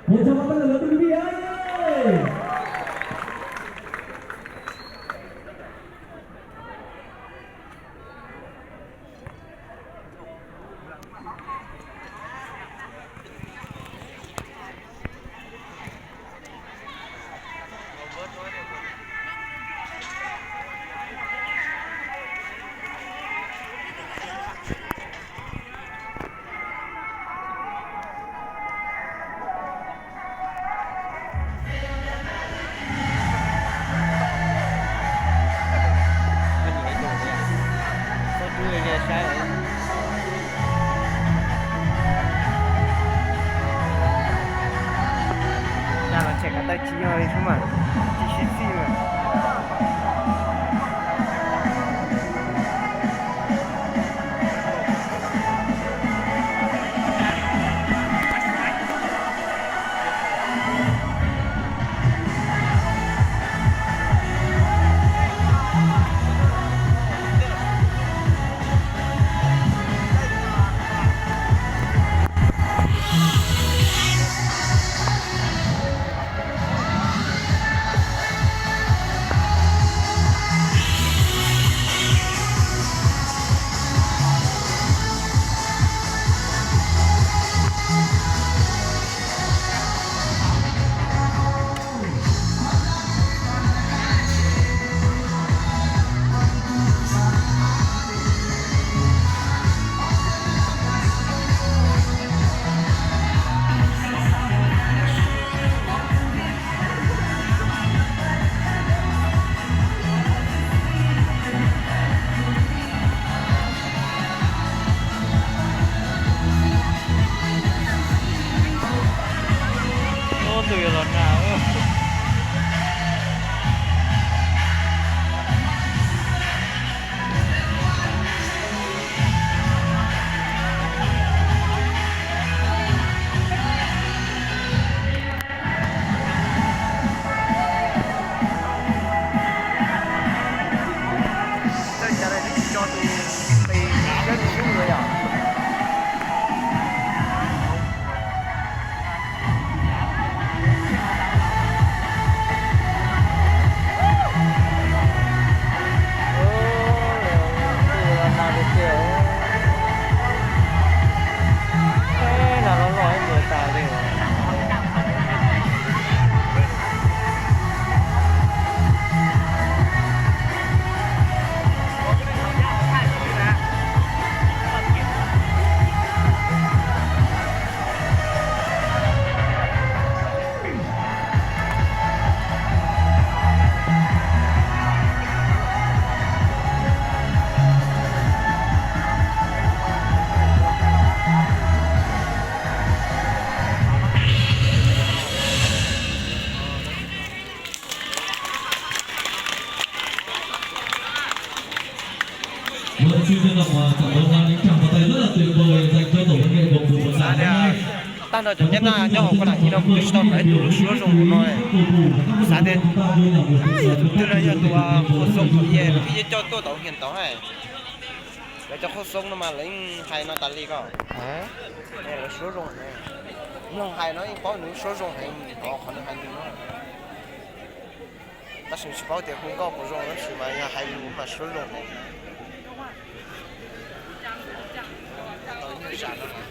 Một tràng pháo tay thật lớn cho quý vị ơi. Nag los ntshe kav tawb tsis yog li xwb mas, tsis sib txij mas. Ub, ntuj yuav los nag. Txawj cas lawv twb tsis tso tus pis siab tus xyoob lawm yom. Nag loj loj ib ntus tas li. Vâng, xin trân trọng, à, cảm ơn, à, những tràng pháo tay rất là tuyệt vời dành cho tổ văn nghệ của buổi hòa nhạc hôm nay. Tag nrho cov nyob na, nyob hauv koj lam ci no kuv twb tsis tau hnov ib tug suab zoo no. Kuv xav tias tus twg no yog tus Khuv Xoo Khaum Yej, lawv twb yeej coj tuaj tau hias tau hais. Lawv cov Khuv Xoo no mas lawv yeej hais no tas li ko. Lawv suab zoo heev. Mloog hais no yeej paub nws suab zoo heev, qhov qhov nws hais lus no. Tab sis tsis paub tias hu nkauj puas zoo, tab sis mas yog hais lus mas suab zoo heev. Tau ib nyuag zam no.